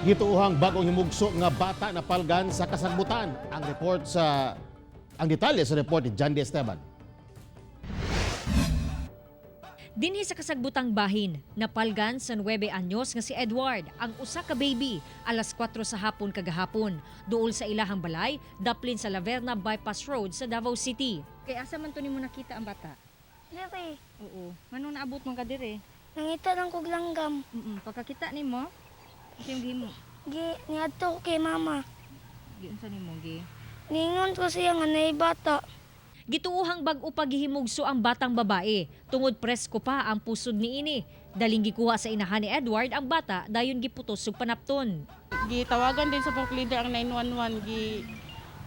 Gituohang bagong himugso nga bata na palgan sa kasagbutan. Ang detalye sa report ni John D. Esteban. Dinhi sa kasagbutang bahin, napalgan sa 9 anyos nga si Edward, ang usa ka baby, alas 4 sa hapon kagahapon. Duol sa ilahang balay, daplin sa Laverna Bypass Road sa Davao City. Kay asa man to nimo nakita ang bata? Dire, Oo. Nganong naabot man ka dire? Nangita lang kog langgam. Pagkakita nimo, unsa yung gihimo? Gi, niadto ko kay mama. Giunsa nimo gi? Ningon ko siya nga naay bata. Gituohang bag-o paghihimugso ang batang babae, tungod presko pa ang pusod niini. Daling gikuha sa inahan ni Edward ang bata, dayon giputos ug panapton. Gitawagan din sa park leader ang 911,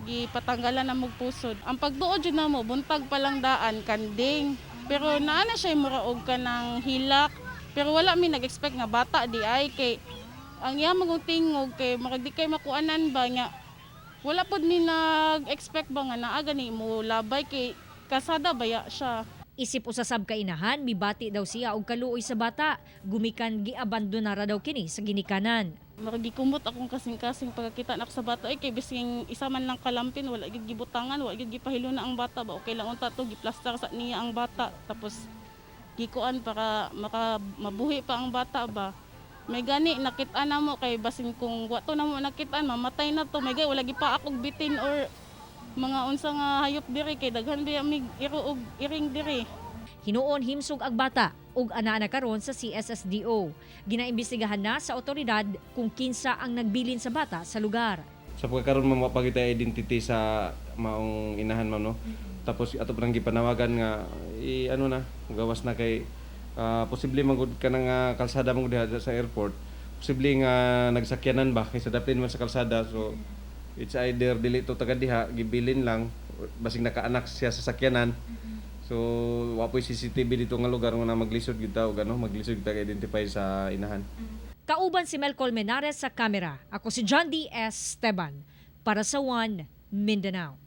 gipatanggalan na mog pusod. Ang pagduod jud namo, buntag pa lang daan kanding. Pero naa na siya mura og kanang hilak. Pero wala mi nag-expect nga bata di ay, kay ang iya magong tingog kay murag di kay makuanan ba nga wala pod mi nag-expect ba nga naa gani mo labay kay kasada baya siya. Isip usasab ka inahan, mibati daw siya og kaluoy sa bata. Gumikan giabandonara daw kini sa ginikanan. Murag gikumot akong kasing-kasing pagkakita nako sa bata ay, kay bising isa man lang kalampin wala gid gibutangan, wala gid gipahilo na ang bata ba. Okay lang unta to, giplastar sa niya ang bata, tapos gikuan para maka mabuhi pa ang bata ba. May gani nakita na mo kay basin kung wa to na mo nakitaan, mamatay na to. May gani wala gipa akog bitin or mga unsa nga hayop diri kay daghan biya mig iro og iring diri. Hinuon himsog ang bata ug anaa na karon sa CSSDO. Ginaimbestigahan na sa otoridad kung kinsa ang nagbilin sa bata sa lugar. Sa pagkakaroon, ma'am, mapakita identity sa maong inahan, ma'am, no. Tapos ato pa nang gipanawagan nga i ano na, gawas na kay posible man gud ka nga kalsada man gud diha sa airport. Posible nga nagsakyanan ba kay sa daplin man sa kalsada, so it's either dili to taga diha, gibilin lang, basig nakaanak siya sa sakyanan. So wa po'y CCTV dito nga lugar nga na maglisod gyud ta og ano, maglisod gyud ta identify sa inahan. Kauban si Mel Colmenares sa kamera. Ako si John D. S. Esteban para sa One Mindanao.